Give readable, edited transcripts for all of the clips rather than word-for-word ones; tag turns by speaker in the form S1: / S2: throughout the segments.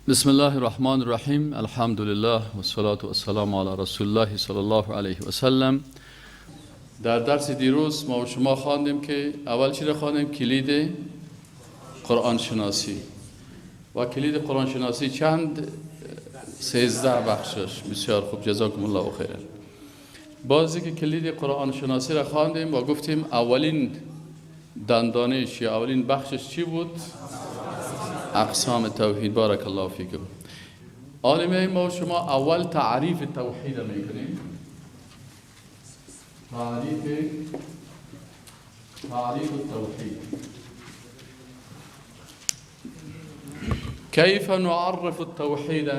S1: بسم الله الرحمن الرحیم. الحمدلله و الصلاة و السلام علی رسول الله صلی الله علیه و سلم. در درس دیروز ما و شما خواندیم که اول چی را خواندیم؟ کلید قرآن شناسی. و کلید قرآن شناسی چند؟ 13 بخشش. بسیار خوب، جزاکم الله خیرا. بازی که کلید قرآن شناسی را خواندیم و گفتیم اولین دندانش یا اولین بخشش چی بود؟ اقسام توحید. بارک الله فیکم. عالمه ما شما اول تعریف توحید میکنیم. تعریف التوحید. کیف نعرف التوحید؟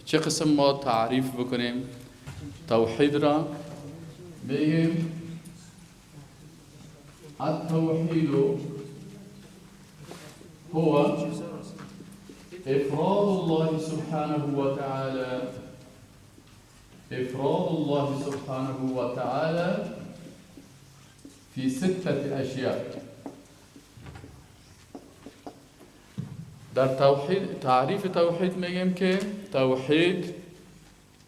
S1: چه قسم ما تعریف بکنیم توحید را؟ بگیم التوحید هو إفراد الله سبحانه وتعالى، إفراد الله سبحانه وتعالى في 6 أشياء. در توحید، تعریف توحید میگیم که توحید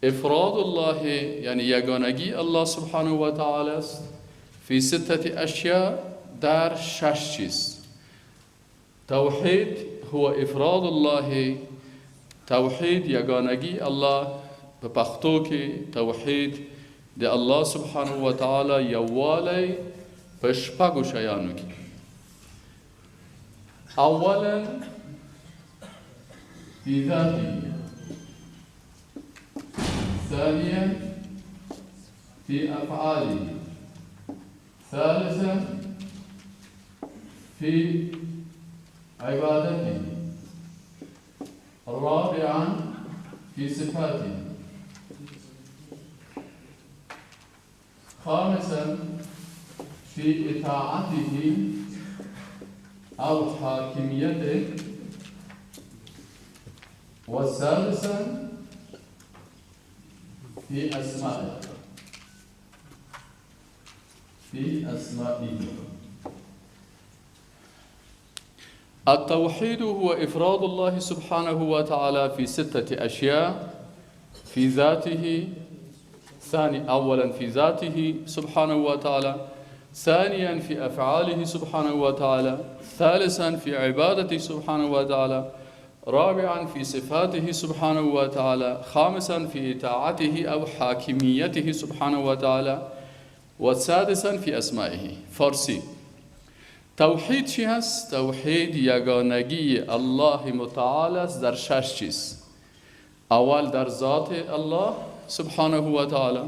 S1: افراد الله، یعنی یگانگی الله سبحانه و تعالی است، فی 6 اشیاء، در 6 چیز. توحید هو افراد الله، توحید یگانگی الله. په پښتو کې توحید د الله سبحانه و تعالی یووالی په شپږو شیانو کې. اولا في ذاته، ثانيا في أفعاله، ثالثا في عبادته، رابعا في صفاته، خامسا في إطاعته أو حاكميته، وثالثا في أسمائه، في أسمائه. التوحيد هو إفراد الله سبحانه وتعالى في 6 أشياء: في ذاته، ثاني أولا في ذاته سبحانه وتعالى، ثانيا في أفعاله سبحانه وتعالى، ثالثا في عبادته سبحانه وتعالى، رابعا في صفاته سبحانه وتعالى، خامسا في اطاعته او حاکمیته سبحانه وتعالى، وسادسا في اسمائه. فارسی توحید چی هست؟ توحید یگانگی الله متعال است در 6 چیز. اول در ذات الله سبحانه و تعالی،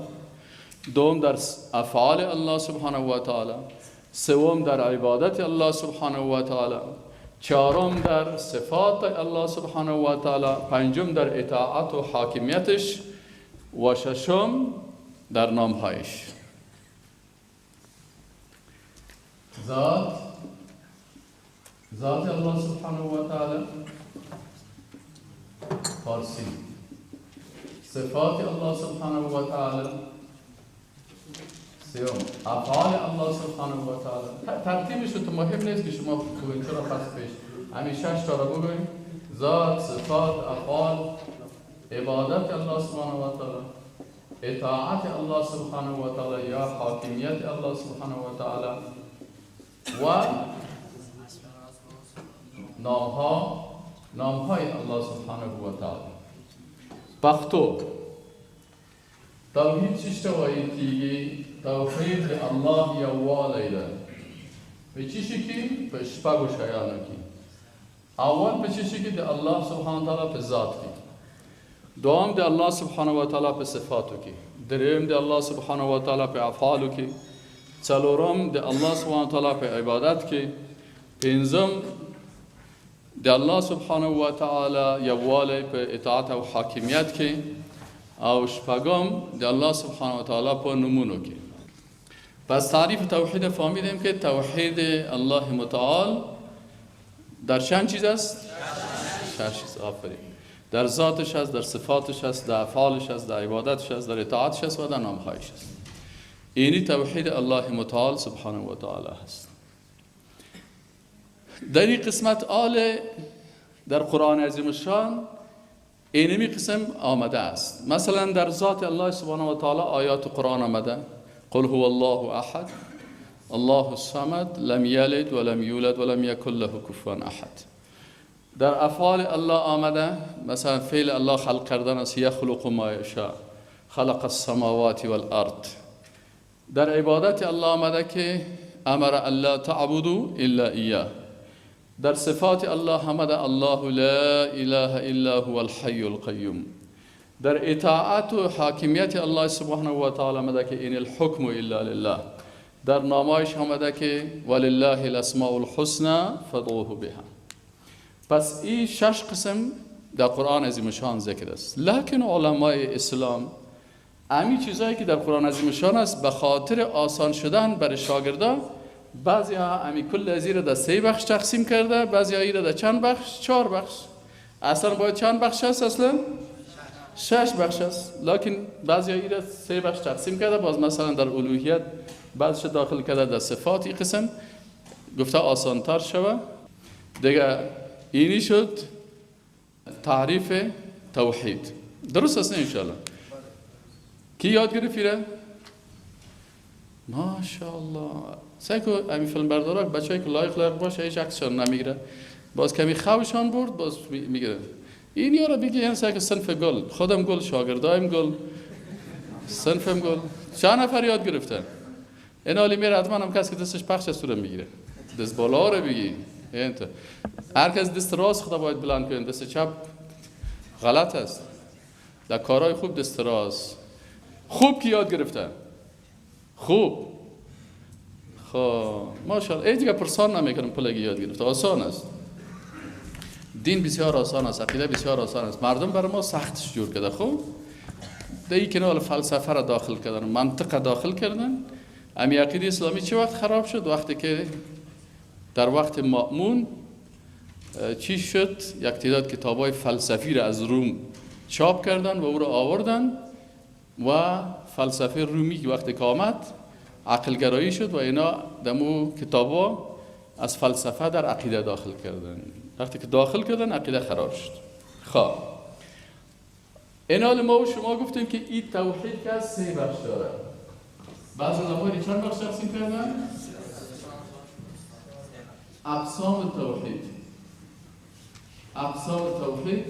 S1: دوم در افعال الله سبحانه و تعالی، سوم در عبادت الله سبحانه و تعالی، چهارم در صفات الله سبحانه و تعالی، پنجم در اطاعت و حاکمیتش، و ششم در نامهایش. ذات، ذات الله سبحانه و تعالی فارسی، صفات الله سبحانه و تعالی سوم، افعال الله سبحانه و تعالی. ترتیبش تو مهم نیست که شما بگوین چرا پس پیش همین 6 تا رو بگوین: ذات، صفات، افعال، عبادت الله سبحانه و تعالی، اطاعت الله سبحانه و تعالی یا حاکمیت الله سبحانه و تعالی، و نامها، نامهای الله سبحانه و تعالی. پښتو توحید چی ته وایي کیږي؟ توحید د الله یووالی ده. په چی شي کې؟ په شپږو شیانو کې. اول په چی شي کې؟ د الله سبحانه وتعالی په ذات کې، دوم د الله سبحانه وتعالی په صفاتو کې، دریم د الله سبحانه وتعالی په افعالو کې، څلورم د الله سبحانه وتعالی په عبادت کې، پنځم د الله سبحانه وتعالی یووالی په اطاعت او حاکمیت کې، او شپږم د الله سبحانه وتعالی په نومونو کې. پس تعریف توحید فهمیدیم که توحید الله متعال در چند چیز است؟ 6 چیز. آفرین. در ذاتش است، در صفاتش است، در افعالش است، در عبادتش است، در اطاعتش است و در نامهایش است. اینی توحید الله متعال سبحانه و تعالی است. در این قسمت آل در قرآن عظیم الشان اینمی قسم آمده است. مثلا در ذات الله سبحانه و تعالی آیات قرآن آمده، قل هو الله احد الله الصمد لم یلد ولم یولد ولم یکن له کفوا احد. در افعال الله آمده، مثلا فعل الله خلق کردن است، یخلق ما یشاء خلق السماوات والارض. در عبادت الله آمده که امر الله تعبدوا الا ایاه. در صفات الله آمده الله لا اله الا هو الحی القیوم. در اطاعت و حاکمیت الله سبحانه و تعالی آمده که این الحکم الا لله. در نامایش آمده که ولله الاسماء الحسنى فادعوه بها. پس این شش قسم در قرآن عظیم شان ذکر است. لکن علمای اسلام امی چیزایی که در قرآن عظیم شان است به خاطر آسان شدن برای شاگردا، بعضی ها امی کل ازی را در سه بخش تقسیم کرده، بعضی ها را در چند بخش؟ چهار بخش. اصلا باید چند بخش است؟ اصلا شش بخش است، لکن بعضی ها را سه بخش تقسیم کرده. باز مثلا در الوهیت بعضیش داخل کرده، در صفات این قسم گفته آسانتر شوه دیگه. اینی شد تعریف توحید. درست است انشالله؟ کی یاد گرفتی را؟ ماشاءالله. سعی کو همین فیلم بردارا بچه‌ای که لایق لایق باشه هیچ عکسشان نمیگیره، باز کمی خوشان برد باز میگیره. این یارا بگی این سعی کو صنف گل، خودم گل، شاگردایم گل، صنفم گل. چند نفر یاد گرفتن؟ این حالی میره حتما هم کسی که دستش پخش است رو میگیره. دست بالا رو بگی. اینطور. هر کس دست راست خدا باید بلند کنه، دست چپ غلط است. در کارهای خوب دست راست. خوب که یاد گرفتن؟ خوب. خب ماشاءالله. ای دیگه پرسان نمیکنم پولگی یاد گرفته، آسان است. دین بسیار آسان است، عقیده بسیار آسان است. مردم برای ما سختش جور کرده. خب در این کنار فلسفه را داخل کردن، منطق داخل کردن. امی عقیده اسلامی چه وقت خراب شد؟ وقتی که در وقت مأمون چی شد؟ یک تعداد کتابای فلسفی را از روم چاپ کردن و او را آوردن و فلسفه رومی وقتی که آمد عقلگرایی شد و اینا دمو کتابا از فلسفه در عقیده داخل کردن. وقتی که داخل کردن عقیده خراب شد. خب اینال ما و شما گفتیم که این توحید که از سه بخش داره. بعض علمای چند بخش تقسیم کردن؟ اقسام توحید. اقسام توحید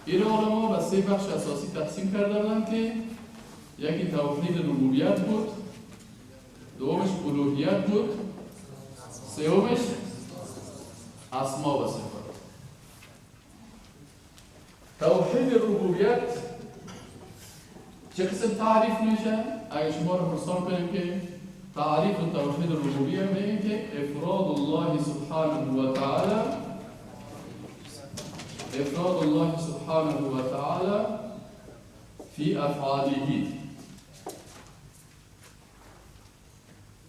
S1: این علما به سه بخش اساسی تقسیم کرده بودند که یکی توحید ربوبیت بود، دومش الوهیت بود، سومش اسما و صفات. توحید ربوبیت چه قسم تعریف میشه؟ اگه شما رو پرسان کنیم که تعریف توحید الربوبیه، میگیم که افراد الله سبحانه و تعالی، افراد الله سبحانه و تعالی فی افعاله.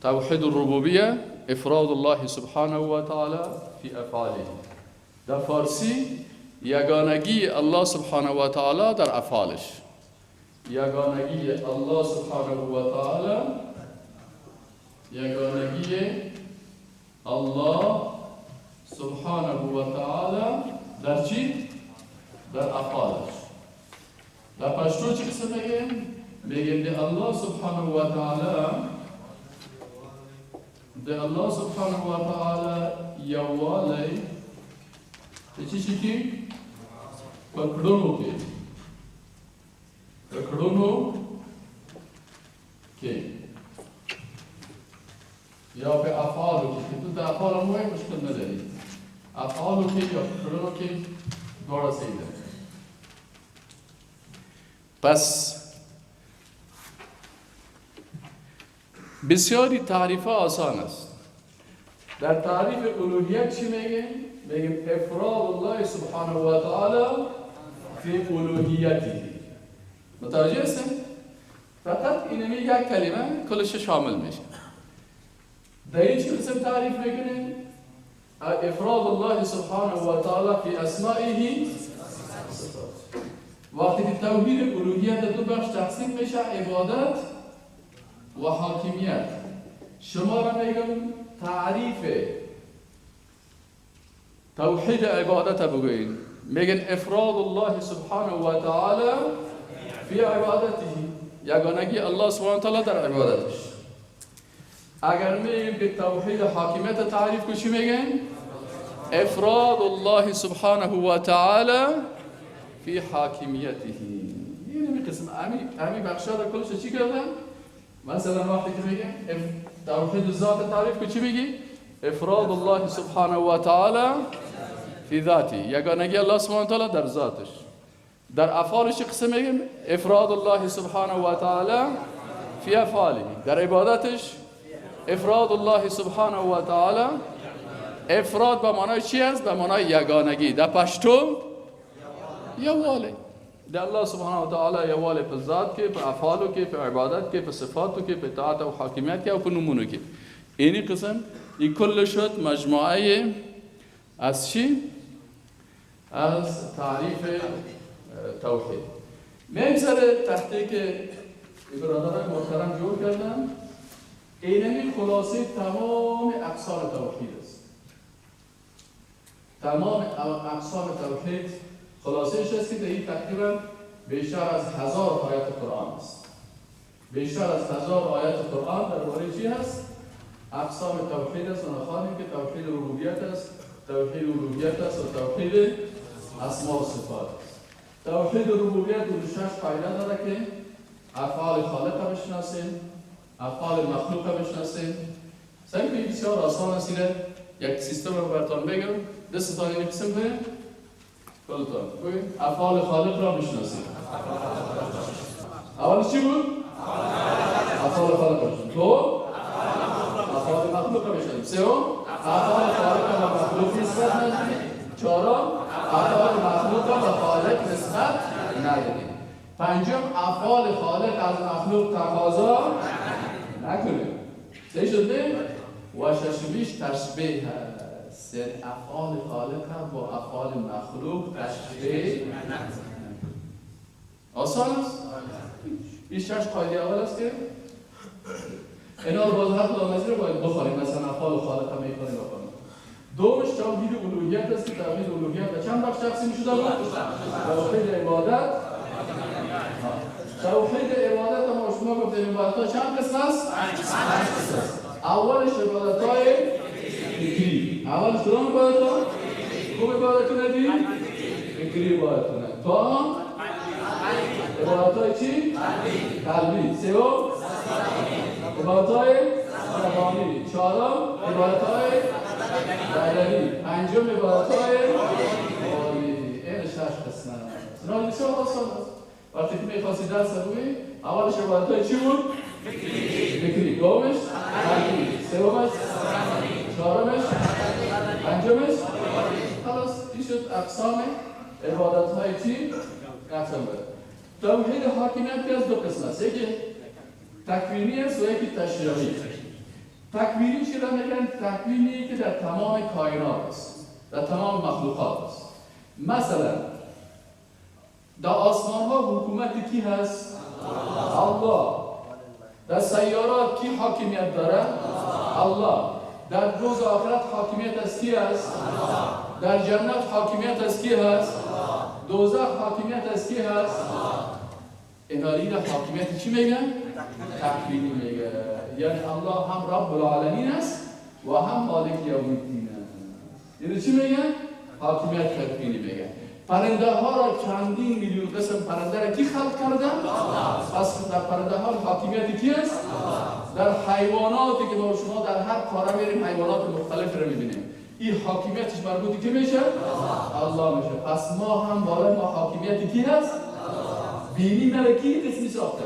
S1: توحید الربوبیه افراد الله سبحانه و تعالی فی افعاله. در فارسی یگانگی الله سبحانه و تعالی در افعالش. یگانگی الله سبحانه و تعالی، یگانگی الله سبحانه و تعالی در چی؟ در افعالش. در پشتو چی قسم میگیم؟ میگیم ده الله سبحانه و تعالی، ده الله سبحانه و تعالی یوالی چی چی کی؟ په کړونو کې، په کړونو کې یا په افعالو کې. که دلته افعال هم وایي مشکل نه لري، افعالو کې یا په کړونو کې دواړه صحیح ده. پس بسیاری تعریف ها آسان است. در تعریف الوهیت چی میگیم؟ میگیم افراد الله سبحانه و تعالی فی الوهیته. متوجه هستیم؟ فقط اینمی یک کلمه کلش شامل میشه. در این چه قسم تعریف میکنیم؟ افراد الله سبحانه و تعالی فی اسمائه. وقتی که توحید الوهیت دو بخش تقسیم میشه، عبادت و حاکمیت. شما را میگم تعریف توحید عبادت بگوین، میگن افراد الله سبحانه و تعالی فی عبادته، یگانگی الله سبحانه و تعالی در عبادتش. اگر میگیم که توحید حاکمیت تعریف کو چی میگن؟ افراد الله سبحانه و تعالی فی حاکمیته. یعنی قسم امی بخشا در کلش چی کردن؟ مثلا وقتی که میگه توحید ذات تعریف کو چی میگی؟ افراد الله سبحانه و تعالی فی ذاتی، یگانگی الله سبحانه و تعالی در ذاتش. در افعالش قسم میگیم افراد الله سبحانه و تعالی فی افعاله. در عبادتش افراد الله سبحانه و تعالی. افراد به معنای چی است؟ به معنای یگانگی. در پشتو یواله در الله سبحانه و تعالی، یواله په ذات کې، په افعالو کې، په عبادت کې، په صفاتو کې، په اطاعت او حاکمیت کې او په نومونو کې. اینی قسم این کل شد مجموعه از چی؟ از تعریف توحید. میایم سر تحقیق برادران محترم جور کردن. اینمی خلاصه تمام اقسام توحید است. تمام اقسام توحید خلاصه است که در این تقریبا بیشتر از 1000 آیت قرآن است. بیشتر از 1000 آیت قرآن درباره چی هست؟ اقسام توحید است. و خواهیم که توحید ربوبیت است، توحید الوهیت است و توحید اسماء و صفات است. توحید ربوبیت اون 6 فایده داره که افعال خالق بشناسیم، افعال مخلوق بشناسیم. سعی کنید بسیار آسان است. یک سیستم رو براتون بگم، دستتان این قسم کنید، کلتان بگید افعال خالق را بشناسیم. اول چی بود؟ افعال خالق را بشناسیم. دو، افعال مخلوق را بشناسیم. سوم، افعال خالق را مخلوق نسبت ندهیم. چهارم، افعال مخلوق را به خالق نسبت ندهیم. پنجم، افعال خالق از مخلوق تقاضا نکنیم. سه شده؟ و ششمیش تشبیه هست، یعنی افعال خالق هم با افعال مخلوق تشبیه آسان است. این 6 قاعده اول است که اینا رو باز هر کدام از باید بخوانیم. مثلا افعال خالق هم می‌خوانیم بخوانیم. دومش توحید الوهیت است که توحید الوهیت به چند بخش تقسیم شده بود؟ توحید عبادت. توحید عبادت ما شما گفتیم عبادت‌ها چند قسم است؟ 5 قسم است. اولش عبادت‌های فکری. اولش کدام عبادت‌ها؟ کدوم عبادتونه دی؟ فکری عبادتونه. تا عبادت‌های چی؟ قلبی. سوم عبادت‌های زبانی. چهارم عبادت‌های بدنی. پنجم عبادت‌های مالی. این 6 قسم است. اینا بسیار آسان است. وقتی که می‌خواستی درس بگویی، اولش عبادت‌های چی بود؟ فکری. دومش قلبی، سومش چهارمش پنجمش. خلاص این شد اقسام عبادت‌های چی؟ اقسام باید. توحید حاکمیت که از 2 قسم است، یکی تکوینی است و یکی تشریعی. تکوینی چی را میگن؟ تکوینی که در تمام کائنات است، در تمام مخلوقات است. مثلا در آسمان ها حکومت کی هست؟ الله. در سیارات کی حاکمیت داره؟ الله. در روز آخرت حاکمیت از کی هست؟ در جنت حاکمیت از کی هست؟ دوزخ حاکمیت از کی هست؟ اینالی در حاکمیت چی میگن؟ تکوینی میگه. یعنی الله هم رب العالمین است و هم مالک یوم الدین است. یعنی چی میگن؟ حاکمیت تکوینی میگن. پرنده ها را چندین میلیون قسم پرنده را کی خلق کرده؟ پس در پرنده ها حاکمیت کی است؟ در حیواناتی که ما شما در هر قاره میریم حیوانات مختلف را میبینیم، این حاکمیتش مربوط کی میشه؟ الله میشه. پس ما هم بالای ما حاکمیت کی هست؟ بینی مرا کی قسمی ساخته؟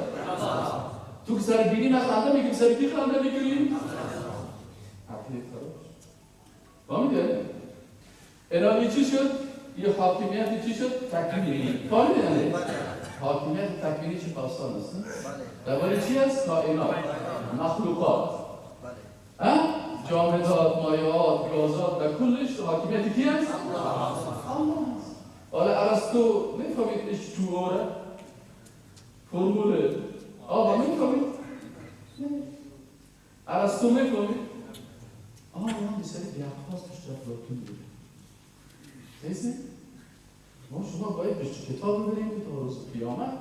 S1: تو که سر بینی ما خنده میکنی، سر کی خنده میکنی؟ فهمیده؟ الهی چی شد؟ یه حاکمیت چی شد؟ تکوینی. فهمیده؟ حاکمیت تکوینی چه آسان است؟ درباره چی است؟ کائنات، مخلوقات، جامدات، مایعات، گازات، در کلش حاکمیت کی است؟ الله است. حالا ارسطو نمی‌فهمید H2O را؟ فرمول آقا نمی‌فهمید؟ ارسطو می‌فهمید؟ آقا من بسیاری بی‌خواست داشت افلاطون بود. نیست؟ ما شما باید به کتاب ببریم که تا روز قیامت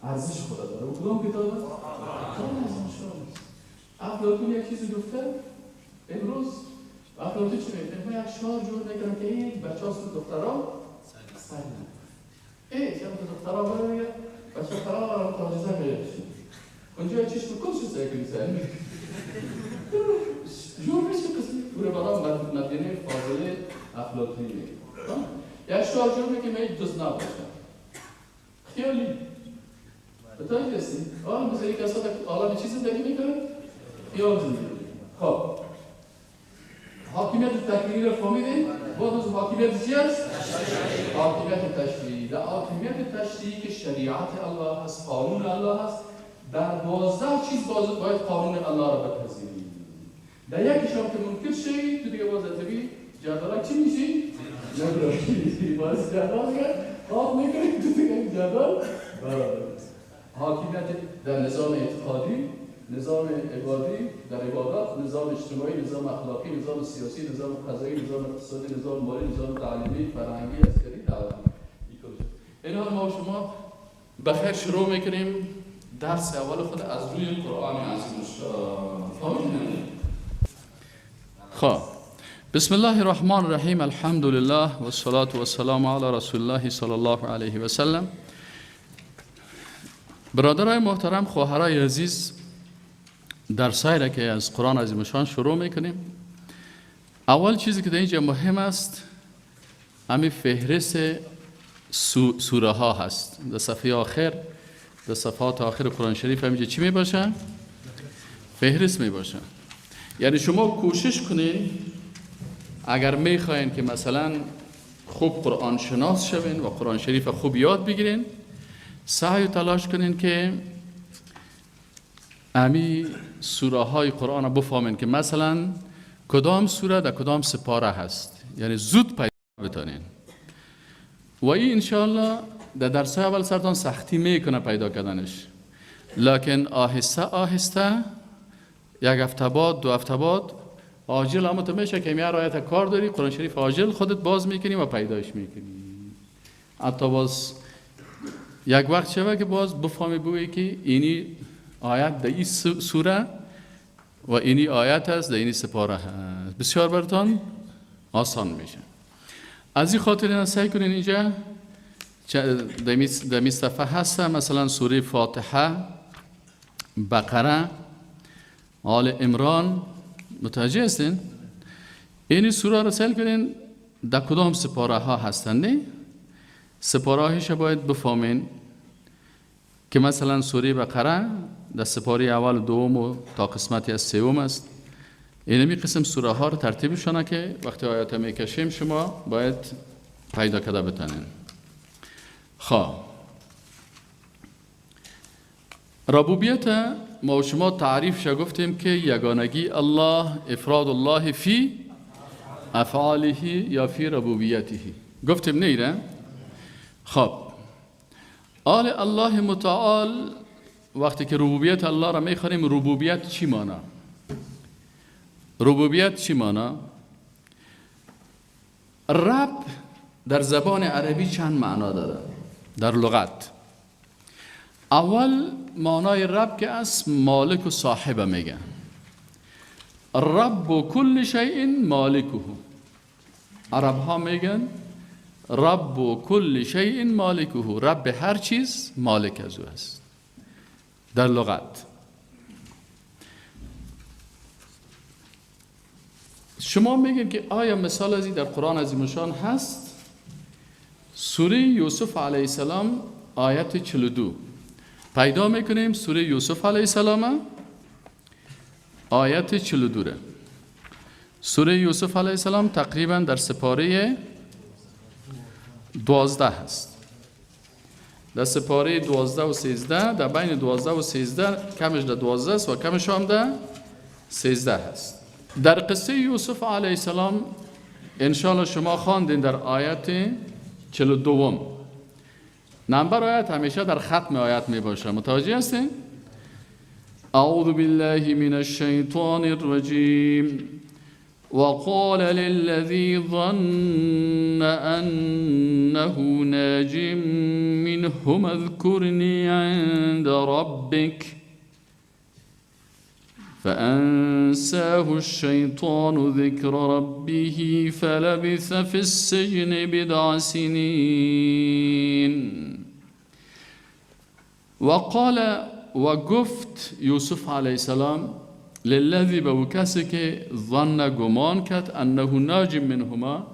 S1: ارزش خدا داره. و کدام کتاب است؟ قرآن عظیم الشان است. افلاطون یک چیزی گفته امروز. افلاطون چی میگه؟ من یک شعار جور میکنم که این بچه‌ها دخترها سر نکنه. چند تا دخترها بره میگه بچه قرار تاجزه میشه. اونجا چشم کل شد سعی کنی سعی جور میشه قسمی پوره برام مدینه فاضله افلاطونی میگه. یک شعار جور میگه من هیچ دوست نباشم. خیالی. متوجه هستی؟ آه مثل یک کسا عالم چی زندگی میکنه؟ خیال زندگی میکنه. خب حاکمیت تکوینی رو فهمیدین؟ باز از حاکمیت چی است؟ حاکمیت تشریعی. در حاکمیت تشریعی که شریعت الله هست، قانون الله هست، در 12 چیز باز باید قانون الله را بپذیری. در یکیش هم که منکر شی تو دیگه باز از جدال چی میشی؟ نبراشی. باز جدال دیگه آب میکنی تو دیگه این جدال. حاکمیت در نظام اعتقادی، نظام عبادی در عبادات، نظام اجتماعی، نظام اخلاقی، نظام سیاسی، نظام قضایی، نظام اقتصادی، نظام مالی، نظام تعلیمی، فرهنگی، عسکری، دعوتی. اینها ما شما بخیر شروع میکنیم درس اول خود از روی قرآن عظیم الشان. خب بسم الله الرحمن الرحیم. الحمد لله والصلاة والسلام علی رسول الله صلی الله علیه و سلم. برادرای محترم، خواهرای عزیز، درسایی که از قرآن عظیم الشان شروع میکنیم، اول چیزی که در اینجا مهم است همین فهرست سوره ها هست. در صفحه آخر، در صفحات آخر قرآن شریف همینجا چی می باشه؟ فهرست می باشه. یعنی شما کوشش کنین اگر میخواین که مثلا خوب قرآن شناس شوین و قرآن شریف خوب یاد بگیرین، سعی و تلاش کنین که امی سوره های قرآن رو بفهمین که مثلا کدام سوره در کدام سپاره هست، یعنی زود پیدا بتانین. و این انشاءالله در درس اول سرتان سختی میکنه پیدا کردنش، لکن آهسته آهسته یک هفته بعد، دو هفته بعد عاجل هم تو میشه که میاره آیت کار داری، قرآن شریف عاجل خودت باز میکنی و پیدایش میکنی. حتی باز یک وقت شوه که باز بفهمی بوی که اینی آیت در این سوره و اینی آیت هست در اینی سپاره هست، بسیار براتان آسان میشه. از این خاطر اینا سعی کنین اینجا در صفحه هست مثلا سوره فاتحه، بقره، آل عمران، متوجه هستین؟ این سوره رو سعی کنین در کدام سپاره ها هستن، نه؟ سپاره هایش باید بفهمین که مثلا سوره بقره در سپاره اول و دوم و تا قسمتی از سوم است. اینمی قسم سوره ها رو ترتیبشانه که وقتی آیات میکشیم شما باید پیدا کرده بتانین. خب ربوبیت ما و شما تعریف شا گفتیم که یگانگی الله، افراد الله فی افعاله یا فی ربوبیته، گفتیم نیره؟ خب آل الله متعال وقتی که ربوبیت الله را میخوانیم، ربوبیت چی مانا؟ ربوبیت چی مانا؟ رب در زبان عربی چند معنا داره در لغت. اول معنای رب که از مالک و صاحب میگه، رب کل شیء مالکه. عرب ها میگن رب کل شیء مالکه، رب هر چیز مالک از او است در لغت. شما میگین که آیا مثال ازی در قرآن عظیم الشان هست؟ سوره یوسف علیه السلام آیت 42 پیدا میکنیم. سوره یوسف علیه السلام آیت 42. سوره یوسف علیه السلام تقریبا در سپاره 12 هست. در سپاره 12 و 13، در بین 12 و 13 کمش در 12 است و کمش هم در 13 هست. در قصه یوسف علیه السلام انشاءالله شما خواندین در آیت 42. نمبر آیت همیشه در ختم آیت می باشه، متوجه هستین؟ اعوذ بالله من الشیطان الرجیم. وقال للذي ظن أنه ناج منهما اذكرني عند ربك فأنساه الشيطان ذكر ربه فلبث في السجن بضع سنين. وقال و گفت یوسف علیه السلام للذی به او کسی که ظن گمان کرد انه ناج منهما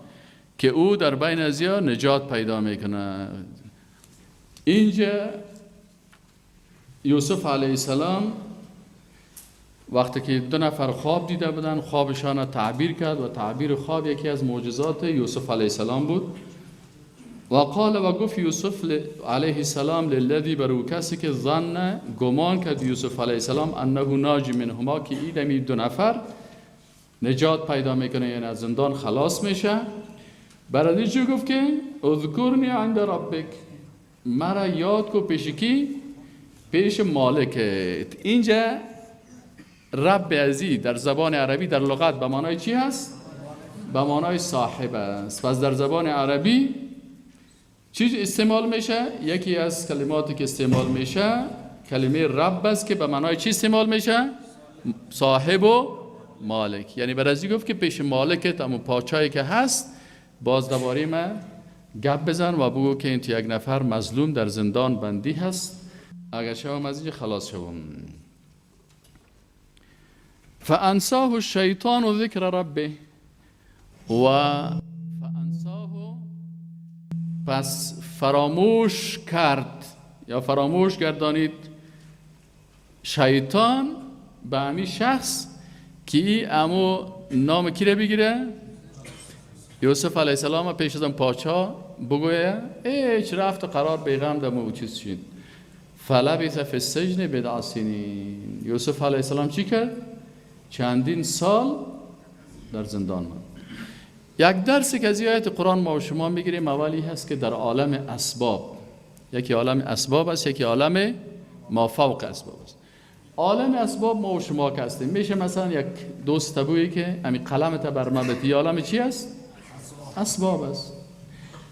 S1: که او در بین ازیا نجات پیدا میکنه. اینجا یوسف علیه السلام وقتی که دو نفر خواب دیده بودن خوابشان تعبیر کرد و تعبیر خواب یکی از معجزات یوسف علیه السلام بود. و قال و گفت یوسف علیه السلام للذی بر او کسی که ظن گمان کرد یوسف علیه السلام انه ناج منهما که این دو نفر نجات پیدا میکنه، یعنی از زندان خلاص میشه. برای چی گفت که اذکرنی عند ربک، مرا یاد کو پیش کی؟ پیش مالکت. اینجا رب ازی در زبان عربی در لغت به معنای چی هست؟ به معنای صاحب است. پس در زبان عربی چیز استعمال میشه؟ یکی از کلماتی که استعمال میشه کلمه رب است که به معنای چی استعمال میشه؟ صاحب و مالک. یعنی برازی گفت که پیش مالکت امو پاچایی که هست باز دوباره ما گپ بزن و بگو که این یک نفر مظلوم در زندان بندی هست، اگر شوم از اینجا خلاص شوم. فانساه الشیطان ذکر ربه و فانساه، پس فراموش کرد یا فراموش گردانید شیطان به همی شخص که امو نام کی رو بگیره؟ یوسف علیه السلام پیش از پاچا بگویه ایچ رفت و قرار بیغم دم و چیز شد. فلبث فی السجن بضع سنین. یوسف علیه السلام چی کرد؟ چندین سال در زندان ماند. یک درسی که از آیت قرآن ما و شما میگیریم اولی هست که در عالم اسباب، یکی عالم اسباب است، یکی عالم ما فوق اسباب است. عالم اسباب ما و شما که هستیم، میشه مثلا یک دوست تبویی که امی قلم تا بر ما بتی، عالم چی است؟ اسباب است.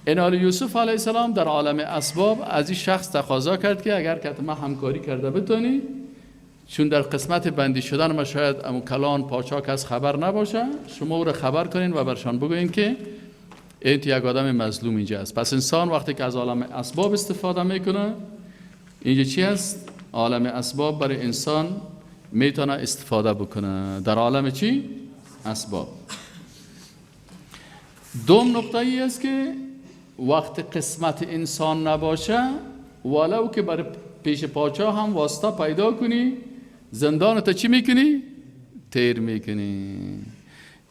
S1: این یوسف علیه السلام در عالم اسباب از این شخص تقاضا کرد که اگر که ما همکاری کرده بتونی، چون در قسمت بندی شدن ما شاید امو کلان پاچا کس خبر نباشه، شما او را خبر کنین و برشان بگوین که این یک آدم مظلوم اینجا است. پس انسان وقتی که از عالم اسباب استفاده میکنه، اینجا چی است؟ عالم اسباب برای انسان میتونه استفاده بکنه در عالم چی؟ اسباب. دوم نقطه ای است که وقت قسمت انسان نباشه، ولو که برای پیش پاچا هم واسطه پیدا کنی، زندان تا چی میکنی؟ تیر میکنی.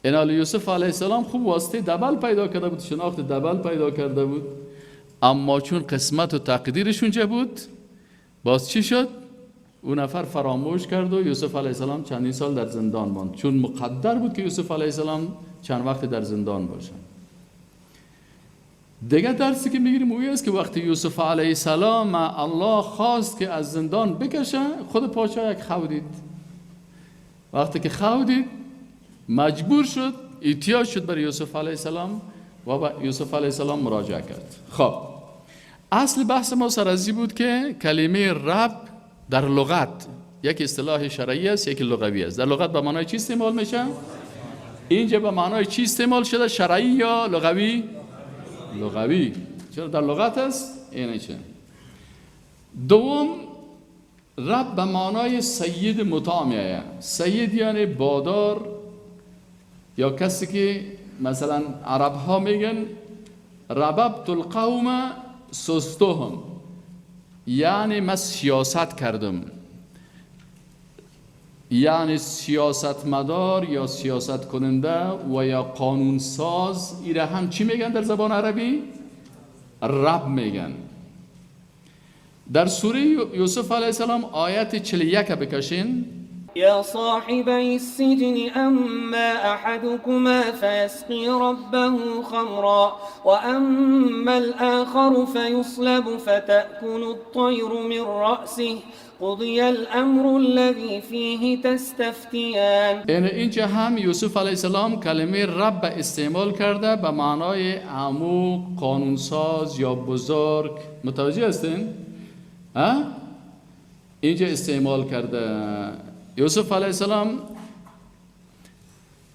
S1: اینال یوسف علیه السلام خوب واسطه دبل پیدا کرده بود، شناخت دبل پیدا کرده بود، اما چون قسمت و تقدیرش اونجا بود، باز چی شد؟ اون نفر فراموش کرد و یوسف علیه السلام چندین سال در زندان ماند، چون مقدر بود که یوسف علیه السلام چند وقت در زندان باشه. دیگه درسی که میگیریم اوی است که وقتی یوسف علیه السلام الله خواست که از زندان بکشه، خود پادشاه یک خو دید. وقتی که خو دید مجبور شد، احتیاج شد برای یوسف علیه السلام و با یوسف علیه السلام مراجعه کرد. خب اصل بحث ما سر از این بود که کلمه رب در لغت یک اصطلاح شرعی است، یک لغوی است. در لغت به معنای چی استعمال میشه؟ اینجا به معنای چی استعمال شده؟ شرعی یا لغوی؟ لغوی. چرا در لغت است؟ اینه چه. دوم، رب به معنای سید مطاع میآید. سید یعنی بادار یا کسی که مثلا عرب ها میگن رببت القوم سستهم، یعنی من سیاست کردم، یعنی سیاست مدار یا سیاست کننده و یا قانون ساز. ایره هم چی میگن در زبان عربی؟ رب میگن. در سوره یوسف علیه السلام آیت 41 بکشین.
S2: یا صاحبي السجن اما احدكما فيسقي ربه خمرا واما الاخر فيصلب فتأكل الطير من رأسه قضي الامر الذي فيه تستفتيان.
S1: یعنی اینجا هم یوسف علیه السلام کلمه رب استعمال کرده به معنای عمو، قانونساز یا بزرگ. متوجه هستین؟ ها؟ اینجا استعمال کرده. یوسف علیه السلام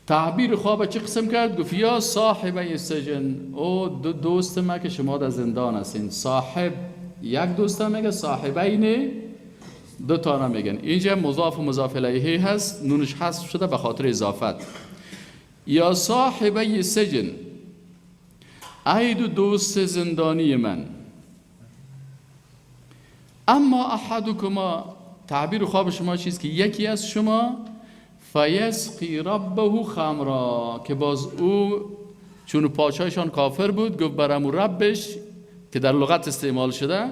S1: تعبیر خواب چه قسم کرد؟ گفت یا صاحب السجن، او دو دوست ما که شما در زندان هستین. صاحب یک دوست میگه، صاحبین دو تا میگن. اینجا مضاف و مضاف الیه هست، نونش حذف شده به خاطر اضافت. یا صاحب السجن، ای دو دوست زندانی من. اما احدکما، تعبیر خواب شما چیست که یکی از شما فیسقی ربه خمرا، که باز او چون پادشاهشان کافر بود گفت برامو ربش، که در لغت استعمال شده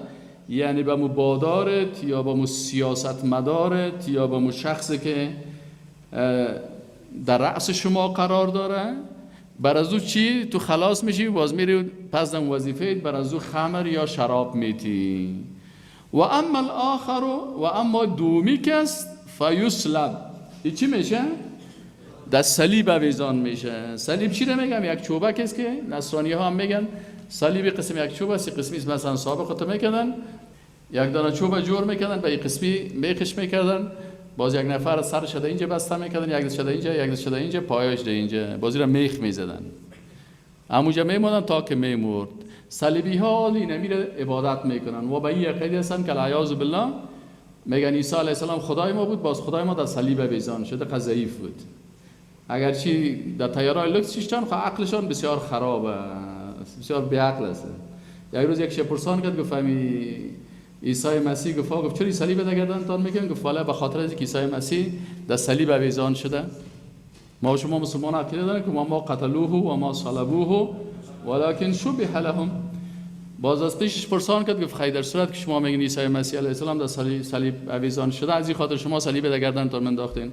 S1: یعنی به مو بادارت یا به مو سیاست مدارت یا به مو شخصی که در رأس شما قرار داره، بر از او چی؟ تو خلاص میشی، باز میری پس دم وظیفه بر از او خمر یا شراب میتی. و اما الاخر، و اما دومی کس فیسلب، این چی میشه؟ در صلیب آویزان میشه. صلیب چی رو میگم؟ یک چوبک است که نصرانی ها هم میگن صلیب قسم یک چوب است، قسمی مثلا سابق خود میکردن یک دانه چوب جور میکردن به یک قسمی میخش میکردن، باز یک نفر سرش ده اینجا بسته میکردن، یک دست ده اینجا، یک دست ده اینجا، پایش ده اینجا، بازی را میخ میزدن، همونجا میموندن تا که میمرد. صلیبی ها اینمی را عبادت میکنن و به این عقیده هستن که العیاذ بالله میگن عیسی علیه السلام خدای ما بود، باز خدای ما در صلیب آویزان شده، ضعیف بود. اگرچه در تیارای لکس شیشتن، خب عقلشان بسیار خراب است، بسیار بی‌عقل است. یک روز یک پرسان کرد، گفت عیسی مسیح، گفت چرا صلیب در گردنتان میگن؟ گفت والا به خاطر از اینکه عیسی مسیح در صلیب آویزان شده. ما و شما مسلمان عقیده داریم که ما قتلوه و ما صلبوه ولکن شبه لهم. باز از پیشش پرسان کرد، گفت خیر در صورت که شما میگین عیسی مسیح علیه السلام در صلیب آویزان شده، از این خاطر شما صلیب در گردنتان منداختین.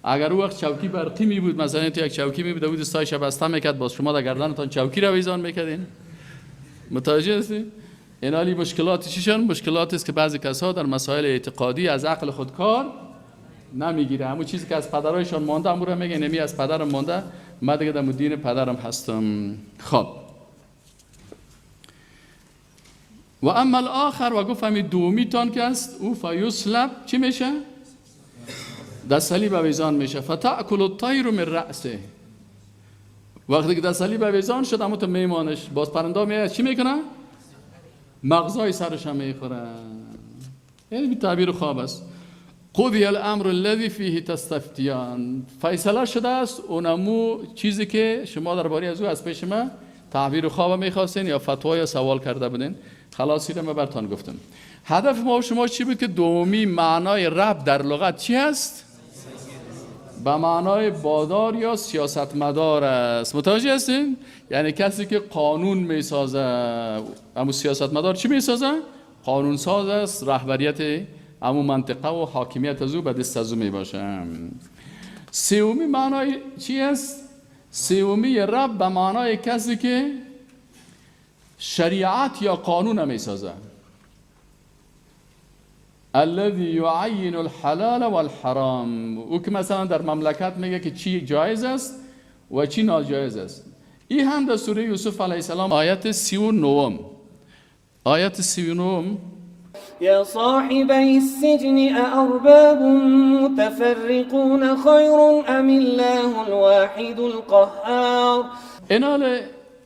S1: اگر او وقت چوکی برقی می بود، مثلا تو یک چوکی می بود، او دستایش بسته میکرد، باز شما در گردنتان چوکی را آویزان میکردین. متوجه هستی؟ این حالی مشکلات چیشان؟ مشکلات است که بعضی کسا در مسائل اعتقادی از عقل خود کار نمیگیره. همون چیزی که از پدرایشان مانده همون رو میگه، نمی از پدرم مانده، من دیگه در دین پدرم هستم. خب و اما الاخر، و گفت همین دومی تان که است او فیسلب چی میشه؟ در صلیب آویزان میشه. فتأکل الطیر من رأسه، وقتی که در صلیب آویزان شد همون تو میمانش، باز پرنده میاد چی میکنه؟ مغزای سرش هم میخوره. یعنی تعبیر خواب است. قضی الامر الذی فیه تستفتیان، فیصله شده است اونمو چیزی که شما درباره از او از پیش ما تعبیر خواب میخواستین یا فتوا یا سوال کرده بودین. خلاصی رو من براتون گفتم. هدف ما و شما چی بود؟ که دومی معنای رب در لغت چی است؟ به معنای بادار یا سیاستمدار است. متوجه هستین؟ یعنی کسی که قانون میسازه. اما سیاستمدار چی میسازه؟ قانون ساز است، رهبریت امو منطقه و حاکمیت از او به دست از او میباشه. سومی معنای چی است؟ سومی رب به معنای کسی که شریعت یا قانون میسازه. الذي يعين الحلال والحرام، او که مثلا در مملکت میگه که چی جایز است و چی ناجایز است. این هم در سوره یوسف علیه السلام آیت 39، آیت 39،
S2: یا صاحبي السجن أأرباب متفرقون خیر ام الله الواحد القهار.
S1: اینال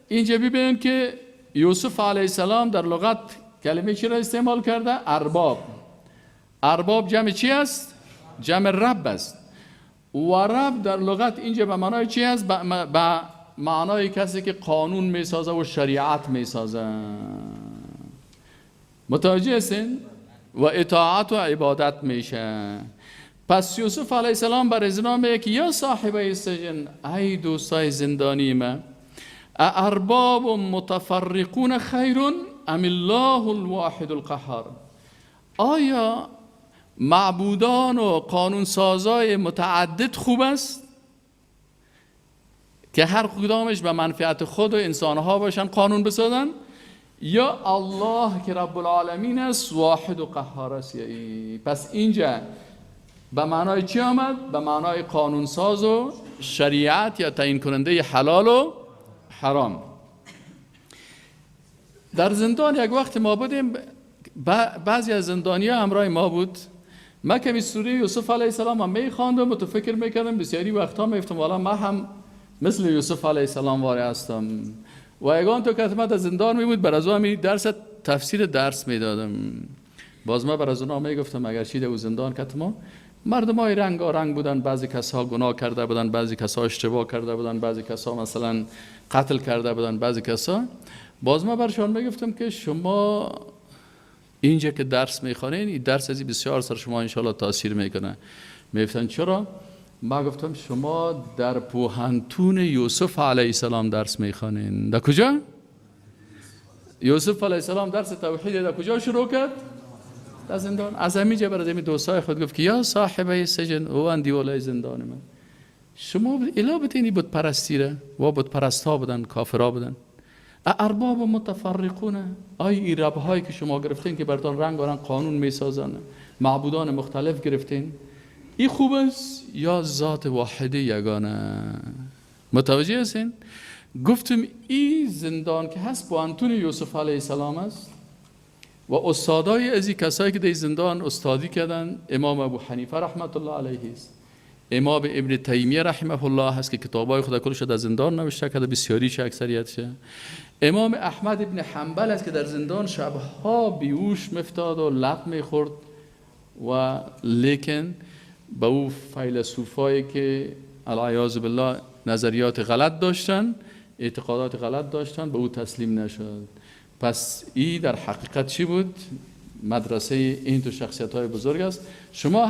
S1: اینجا ببینیم که یوسف علیه السلام در لغت کلمه چی را استعمال کرده؟ ارباب. ارباب جمع چی است؟ جمع رب است. و رب در لغت اینجا به معنای چی است؟ به معنای کسی که قانون میسازه و شریعت میسازه. متوجه هستین؟ و اطاعت و عبادت میشه. پس یوسف علیه السلام بر ازنا میگه که یا صاحب السجن، ای دوستای زندانی ما، ارباب متفرقون خیر ام الله الواحد القهار. آیا معبودان و قانون سازای متعدد خوب است که هر کدامش به منفعت خود و انسانها باشن قانون بسازن، یا الله که رب العالمین است، واحد و قهار است؟ پس اینجا به معنای چی آمد؟ به معنای قانون ساز و شریعت یا تعیین کننده حلال و حرام. در زندان یک وقت ما بودیم، بعضی از زندانیا همراه ما بود. ما که سوره یوسف علیه السلام هم میخواندم و تفکر میکردم، بسیاری وقتها میگفتم والا ما هم مثل یوسف علیه السلام واری هستم. و یگان تو که در زندان می بود، بر از او درس تفسیر درس میدادم. باز ما بر از اونا میگفتم اگر چی در زندان کت ما مردم های رنگ رنگ بودن، بعضی کسا گناه کرده بودن، بعضی کسا اشتباه کرده بودن، بعضی کسا مثلا قتل کرده بودن، بعضی کسا. باز ما برشان میگفتم که شما اینجا که درس میخوانین، این درس از بسیار سر شما انشالله تاثیر میکنه. میگفتن چرا؟ ما گفتم شما در پوهنتون یوسف علیه السلام درس میخوانین. در کجا؟ یوسف علیه السلام درس توحید در کجا شروع کرد؟ در زندان. از همینجا برای همین دوستای خود گفت که یا صاحب سجن، او اندیولای زندان من، شما الا بتینی بت پرستی را و بت پرست ها بودن، کافرها بودن، ارباب متفرقون، آی این رب هایی که شما گرفتین که برتان رنگ و رنگ قانون میسازن، معبودان مختلف گرفتین، این خوب است یا ذات واحده یگانه؟ متوجه هستین؟ گفتم این زندان که هست با انتون یوسف علیه السلام است و استادای از این کسایی که در زندان استادی کردن، امام ابو حنیفه رحمت الله علیه است، امام ابن تیمیه رحمه الله هست که کتابای خود کلش در زندان نوشته کرده، بسیاریش اکثریتشه. امام احمد ابن حنبل است که در زندان شبها بیهوش مفتاد و لب میخورد و لیکن به او فیلسوفایی که العیاذ بالله نظریات غلط داشتن، اعتقادات غلط داشتن، به او تسلیم نشد. پس ای در حقیقت چی بود؟ مدرسه این دو شخصیت های بزرگ است. شما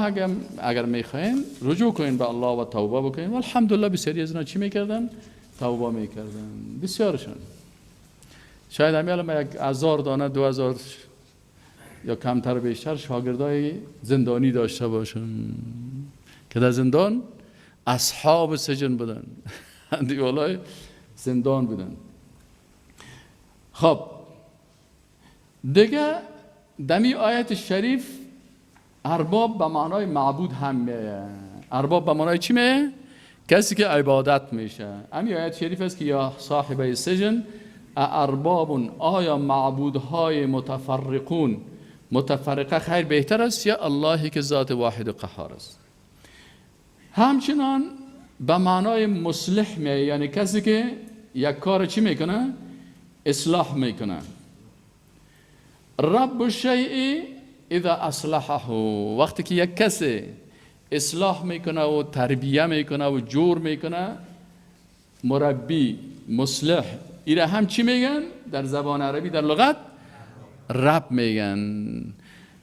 S1: اگر میخواین رجوع کنین به الله و توبه بکنین، و الحمدلله بسیاری از اینا چی میکردن؟ توبه میکردن، بسیارشون. شاید همین الان 1000 دانه 2000 یا کمتر بیشتر شاگردای زندانی داشته باشن که در زندان اصحاب سجن بودن، دیوالای زندان بودن. خب دیگه دمی آیت شریف ارباب به معنای معبود هم میه. ارباب به معنای چی میه؟ کسی که عبادت میشه. امی آیت شریف است که یا صاحب سجن ارباب، آیا معبودهای متفرقون، متفرقه خیر بهتر است یا اللهی که ذات واحد و قهار است؟ همچنان به معنای مصلح میه، یعنی کسی که یک کار چی میکنه؟ اصلاح میکنه. رب الشیء اذا اصلحه، وقتی که یک کسی اصلاح میکنه و تربیه میکنه و جور میکنه، مربی، مصلح، ایره هم چی میگن؟ در زبان عربی در لغت رب میگن.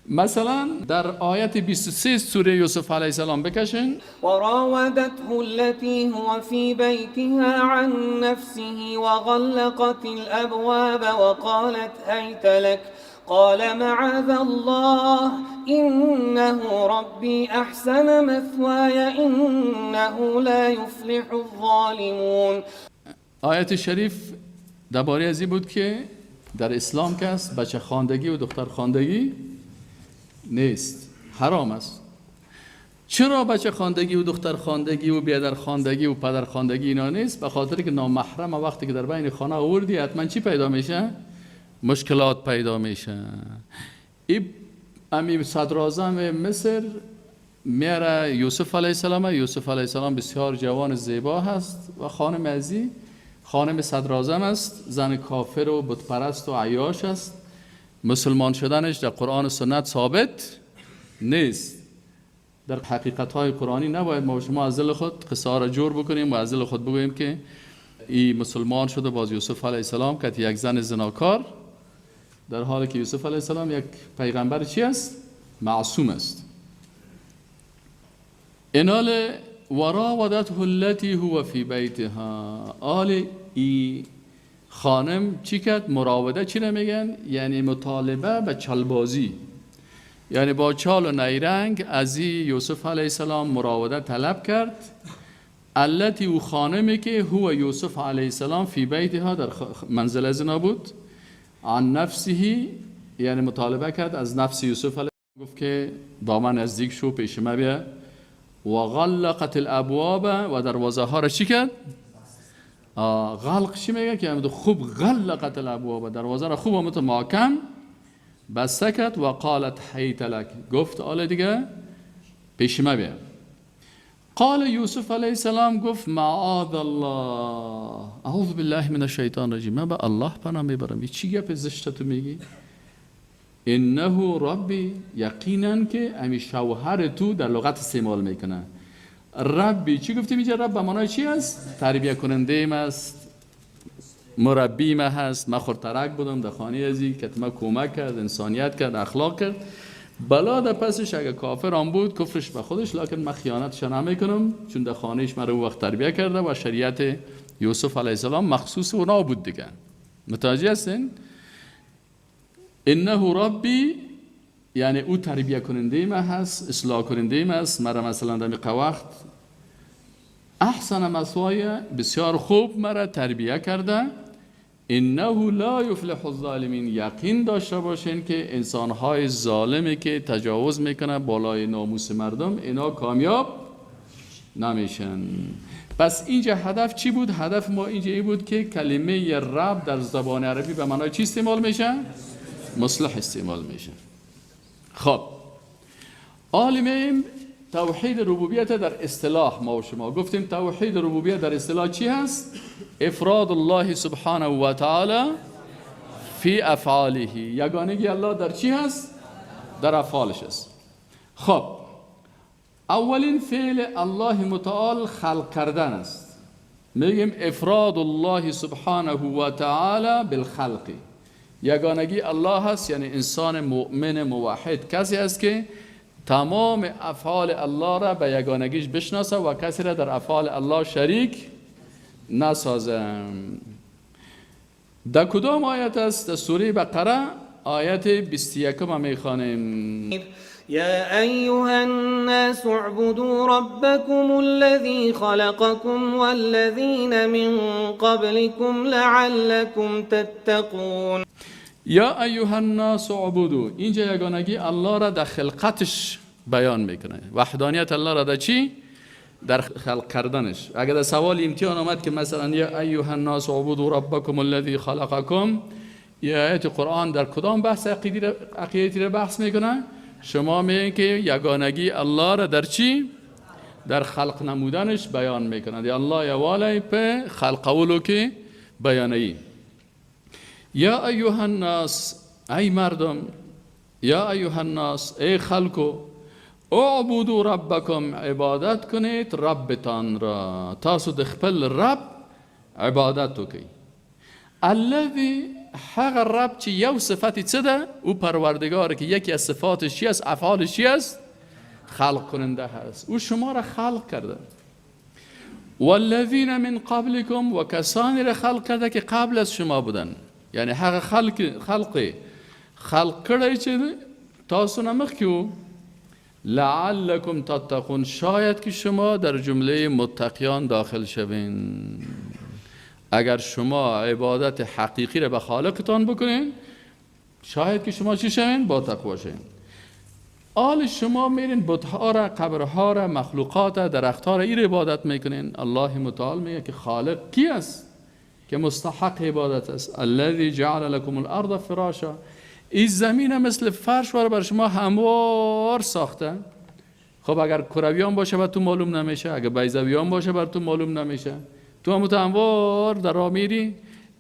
S1: مثلا در آیت 23 سوره یوسف علیه السلام بکشین.
S2: وراودته التي هو في بيتها عن نفسه وغلقت الأبواب وقالت هيت لك قال معاذ الله إنه ربي أحسن مثواي إنه لا يفلح الظالمون.
S1: آیت شریف درباره از این بود که در اسلام که است بچه خواندگی و دختر خواندگی نیست، حرام است. چرا بچه خواندگی و دختر خواندگی و بیادر خواندگی و پدر خواندگی اینا نیست؟ به خاطر که نامحرم وقتی که در بین خانه آوردی حتما چی پیدا میشه؟ مشکلات پیدا میشه. این امیر صدر اعظم مصر میاره یوسف علیه السلام. یوسف علیه السلام بسیار جوان زیبا هست و خانم ازی خانم صدر اعظم است، زن کافر و بت پرست و عیاش است. مسلمان شدنش در قرآن و سنت ثابت نیست. در حقیقت های قرآنی نباید ما شما از دل خود قصه ها را جور بکنیم و از دل خود بگوییم که ای مسلمان شده باز یوسف علیه السلام که یک زن زناکار، در حالی که یوسف علیه السلام یک پیغمبر چی است؟ معصوم است. انال وراودته التي هو فی بیتها، آل ای خانم چی کرد؟ مراوده چی نمیگن؟ یعنی مطالبه به چلبازی. یعنی با چال و نیرنگ از یوسف علیه السلام مراوده طلب کرد. التي او خانمی که هو یوسف علیه السلام فی بیتها در منزل از اینا بود، عن نفسه یعنی مطالبه کرد از نفس یوسف علیه السلام، گفت که دامن نزدیک شو پیش ما بیا. و غلقت الابواب و دروازه ها را چی کرد؟ غلق چی میگه که خوب غلقت الابواب، دروازه را خوب هم محکم بسته کرد. و قالت حیت لک، گفت آله دیگه پیش ما بیا. قال یوسف علیه السلام گفت معاذ الله، اعوذ بالله من الشیطان الرجیم، من به الله پناه میبرم. چی گپ زشت تو میگی؟ انه ربی، یقینا که امی شوهر تو در لغت استعمال میکنه. ربی چی گفتیم اینجا؟ رب به معنای چی است؟ تربیه کننده ما است، مربی ما هست. من خردترک بودم در خانه ازی که ما کمک کرد، انسانیت کرد، اخلاق کرد. بلا در پسش اگه کافر هم بود کفرش به خودش، لکن من خیانتش نمیکنم چون در خانهش من رو وقت تربیه کرده و شریعت یوسف علیه السلام مخصوص اونا بود دیگه. متوجه هستین؟ انه ربی یعنی او تربیه کننده ما هست، اصلاح کننده ما است. مرا مثلا در وقت احسن مثوای، بسیار خوب مرا تربیه کرده. انه لا یفلح الظالمین، یقین داشته باشین که انسانهای ظالمی که تجاوز میکنه بالای ناموس مردم اینا کامیاب نمیشن. پس اینجا هدف چی بود؟ هدف ما اینجا ای بود که کلمه رب در زبان عربی به معنای چی استعمال میشه؟ مصلح استعمال میشه. خب عالمیم توحید ربوبیت در اصطلاح ما و شما گفتیم توحید ربوبیت در اصطلاح چی هست؟ افراد الله سبحانه و تعالی فی افعاله، یگانگی الله در چی هست؟ در افعالش است. خب اولین فعل الله متعال خلق کردن است. میگیم افراد الله سبحانه و تعالی بالخلق، یگانگی الله هست، یعنی انسان مؤمن موحد کسی است که تمام افعال الله را به یگانگیش بشناسه و کسی را در افعال الله شریک نسازه. در کدام آیت است؟ در سوره بقره آیت 21 ما میخوانیم.
S2: یا ایها الناس اعبدوا ربكم الذي خلقكم والذین من قبلكم لعلكم تتقون.
S1: یا ایها الناس اعبدوا، اینجا یگانگی الله را در خلقتش بیان میکنه. وحدانیت الله را در چی؟ در خلق کردنش. اگر در سوال امتحان آمد که مثلا یا ایها الناس اعبدوا ربکم الذی خلقکم، یا آیت قرآن در کدام بحث عقیدی را بحث میکنه؟ شما میگین که یگانگی الله را در چی؟ در خلق نمودنش بیان میکنه. یا الله یوالی په خلقولو که بیانایی. یا ایها الناس، ای مردم، یا ایها الناس، ای خلقو، اعبدوا ربکم، عبادت کنید ربتان را. تاسو د خپل رب عبادت وکئ. الذی، هغه رب چې یو صفت څه ده؟ او پروردگار که یکی از صفاتش چی است؟ افعالش چی است؟ خلق کننده هست. او شما را خلق کرده. والذین من قبلکم، و کسانی را خلق کرده که قبل از شما بودن. یعنی هغه خلق کړی چې تاسو نه مخکې وو. لعلکم تتقون، شاید که شما در جمله متقیان داخل شوین. اگر شما عبادت حقیقی را به خالقتان بکنین، شاید که شما چی شوین؟ با تقوا شوین. آل شما میرین بتها را، قبرها را، مخلوقات را، درختها را ایر عبادت میکنین. الله متعال میگه که خالق کی است که مستحق عبادت است؟ الذی جعل لكم الارض فراشا، این زمین مثل فرش واره بر شما هموار ساخته. خب اگر کرویان باشه بر تو معلوم نمیشه، اگر بیضویان باشه بر تو معلوم نمیشه. تو هم هموار در راه میری،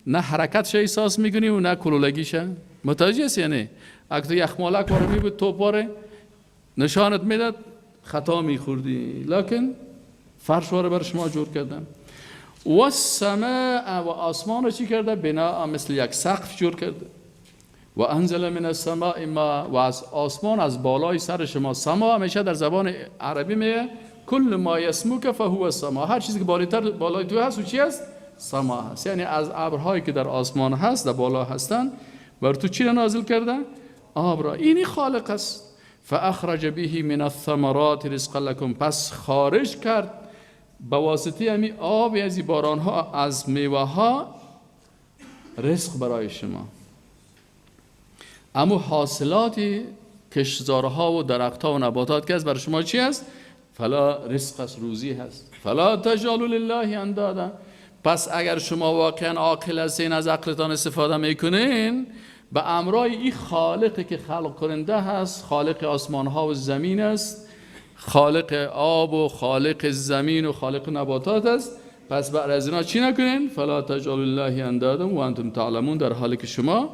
S1: نه حرکتش احساس میکنی و نه کلولگیشه. متوجه هستی؟ یعنی اگه تو یخمالک واره میبود، توپ واره نشانت میداد، خطا میخوردی، لکن فرش واره بر شما جور کردن. و السماء، و آسمان رو چی کرده؟ بنا، مثل یک سقف جور کرده. و انزل من السماء ما، و از آسمان از بالای سر شما. سما همیشه در زبان عربی میگه کل ما یسموک فهو سما، هر چیزی که بالاتر بالای تو هست و چی هست؟ سما هست. یعنی از ابرهایی که در آسمان هست، در بالا هستن، بر تو چی را نازل کرده؟ آب را. اینی خالق است. فاخرج به من الثمرات رزقا لكم، پس خارج کرد به واسطه همی آب از این باران ها از میوه ها رزق برای شما. اما حاصلات کشتزارها و درختها و نباتات که از برای شما چی است؟ فلا رزق است، روزی هست. فلا تجعلوا لله اندادا، پس اگر شما واقعا عاقل هستین، از عقلتان استفاده میکنین، به امرای این خالقی که خلق کننده هست، خالق آسمان ها و زمین است، خالق آب و خالق زمین و خالق نباتات است، پس بعد از اینا چی نکنین؟ فلا تجعلوا لله اندادا و انتم تعلمون، در حالی که شما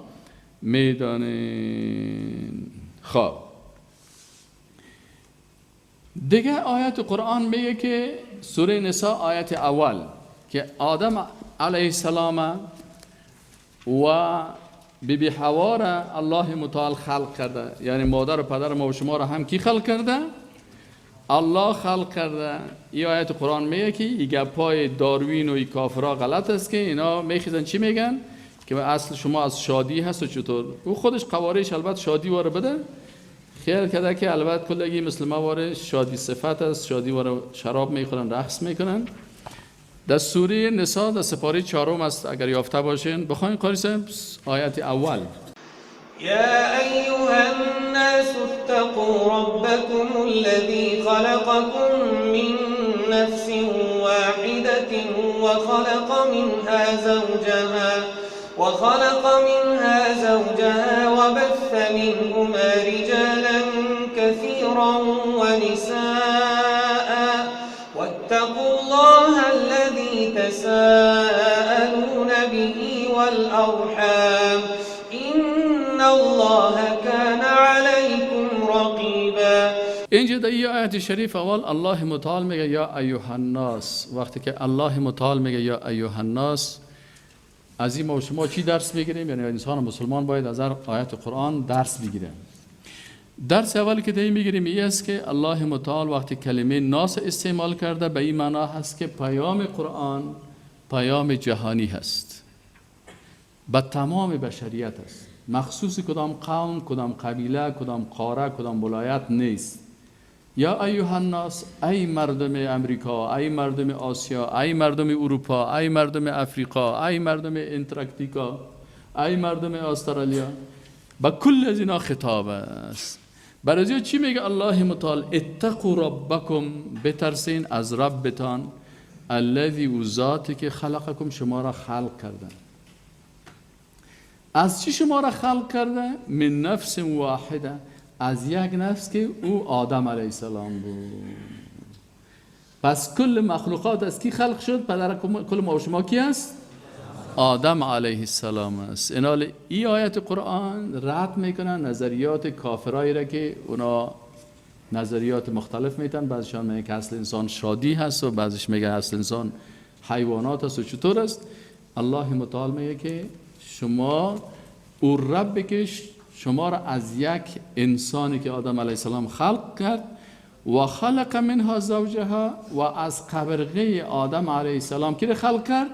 S1: میدانین. خب دیگه آیت قرآن میگه که سوره نساء آیت اول که آدم علیه السلام و بی بی حوا را الله متعال خلق کرده، یعنی مادر و پدر ما و شما را هم کی خلق کرده؟ الله خلق کرده. این آیت قرآن میگه که این گپای داروین و این کافرها غلط است که اینا میخیزن چی میگن؟ که اصل شما از شادی هست و چطور؟ او خودش قوارهش البته شادی واره بده خیال کرده که البته کلگی مثل ما واره شادی صفت است، شادی واره شراب میخورن، رقص میکنن. در سوره نساء در سپاره چهارم است، اگر یافته باشین بخواین قاری صاحب آیت اول.
S2: یا ایها الناس اتقوا ربكم الذي خلقكم من نفس واحدة وخلق منها زوجها وبث منهما رجالا كثيرا ونساء واتقوا الله الذي تساءلون به والأرحام إن الله كان عليكم رقيبا.
S1: اینجا در این آیت شریف اول الله متعال میگه یا ایها الناس. وقتی که الله متعال میگه یا ایها الناس، از این ما شما چی درس میگیریم؟ یعنی انسان مسلمان باید از آیت قرآن درس بگیره. درس اول که دیگه میگیریم این است که الله متعال وقتی کلمه ناس استعمال کرده به این معنا هست که پیام قرآن پیام جهانی هست، به تمام بشریت است، مخصوص کدام قوم، کدام قبیله، کدام قاره، کدام ولایت نیست. یا ایها الناس، ای مردم امریکا، ای مردم آسیا، ای مردم اروپا، ای مردم افریقا، ای مردم انتارکتیکا، ای مردم استرالیا، با کل از اینا خطاب است. برای چی میگه الله متعال؟ اتقوا ربکم، بترسین از ربتان، الذی او ذاتی که خلقکم، شما را خلق کرده. از چی شما را خلق کرده؟ من نفس واحده، از یک نفس که او آدم علیه السلام بود. پس کل مخلوقات از کی خلق شد؟ پدر کل ما و شما کی است؟ آدم علیه السلام است. اینال ای آیت قرآن رد میکنن نظریات کافرایی را که اونا نظریات مختلف میتن. بعضیشان میگه که اصل انسان شادی هست و بعضیش میگه اصل انسان حیوانات است و چطور است. الله متعال میگه که شما او رب که شما را از یک انسانی که آدم علیه السلام خلق کرد و خلق منها زوجها، و از قبرغه آدم علیه السلام کی را خلق کرد؟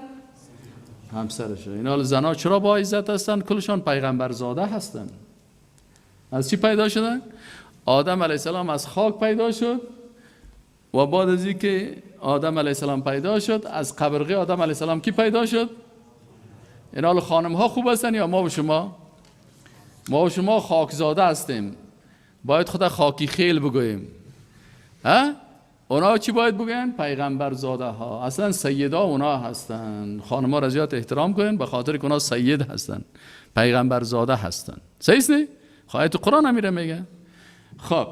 S1: همسرش. اینا زنها چرا با عزت هستن؟ کلشان پیغمبرزاده هستن. از چی پیدا شدن؟ آدم علیه السلام از خاک پیدا شد و بعد از اینکه آدم علیه السلام پیدا شد از قبرغه آدم علیه السلام کی پیدا شد؟ اینا خانم ها خوب هستن یا ما و شما؟ ما و شما خاکزاده هستیم، باید خدا خاکی خیل بگوییم. ها؟ اونا چی باید بگن؟ پیغمبر زاده ها. اصلا سیدا اونا هستن. خانم ها را زیاد احترام کنین به خاطر که اونا سید هستن، پیغمبر زاده هستن. صحیح نه؟ آیت قرآن هم میگه. خب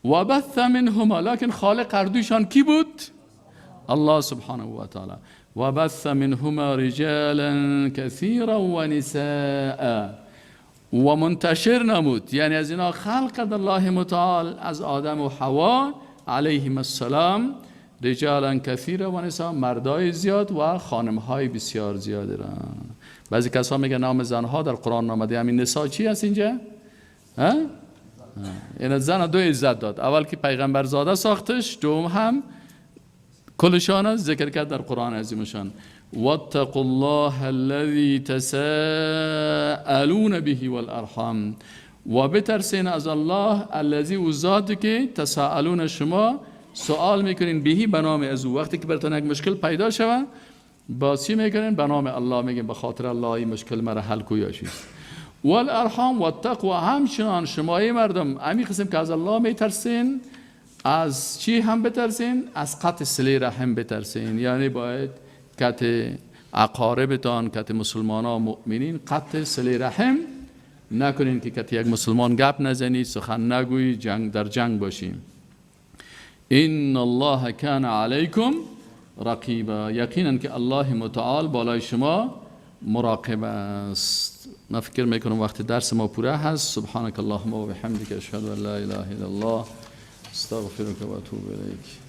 S1: و بث منهما، لکن خالق هر دویشان کی بود؟ الله سبحانه و تعالی. و بث منهما رجالا كثيرا ونساء، و منتشر نمود، یعنی از اینا خلق کرد الله متعال از آدم و حوا علیهم السلام رجالا کثیرا و نساء، مردای زیاد و خانمهای بسیار زیاد را. بعضی کسا میگن نام زنها در قرآن آمده، همین نساء چی هست اینجا؟ ها؟ این زن دو عزت داد، اول که پیغمبر زاده ساختش، دوم هم کلشان ذکر کرد در قرآن عظیمشان. واتقوا الله الذي تساءلون به والارحام، و بترسین از الله الذی، او ذات که تساءلون، شما سوال میکنین، بهی، به نام از او. وقتی که براتون یک مشکل پیدا شود، با چی میکنین؟ به نام الله میگین، به خاطر الله این مشکل مرا حل کو یا چیز. والارحام واتقوا، همچنان شما ای مردم امی قسم که از الله میترسین، از چی هم بترسین؟ از قطع صله رحم بترسین. یعنی باید کت اقاربتان، کت مسلمان ها، مؤمنین قطع صله رحم نکنین که کت یک مسلمان گپ نزنی، سخن نگویی، جنگ در جنگ باشیم. ان الله کان علیکم رقیبا، یقینا که الله متعال بالای شما مراقب است. من فکر میکنم وقت درس ما پوره هست. سبحانك اللهم و بحمدك، اشهد ان لا اله الا الله، استغفرك و اتوب الیک.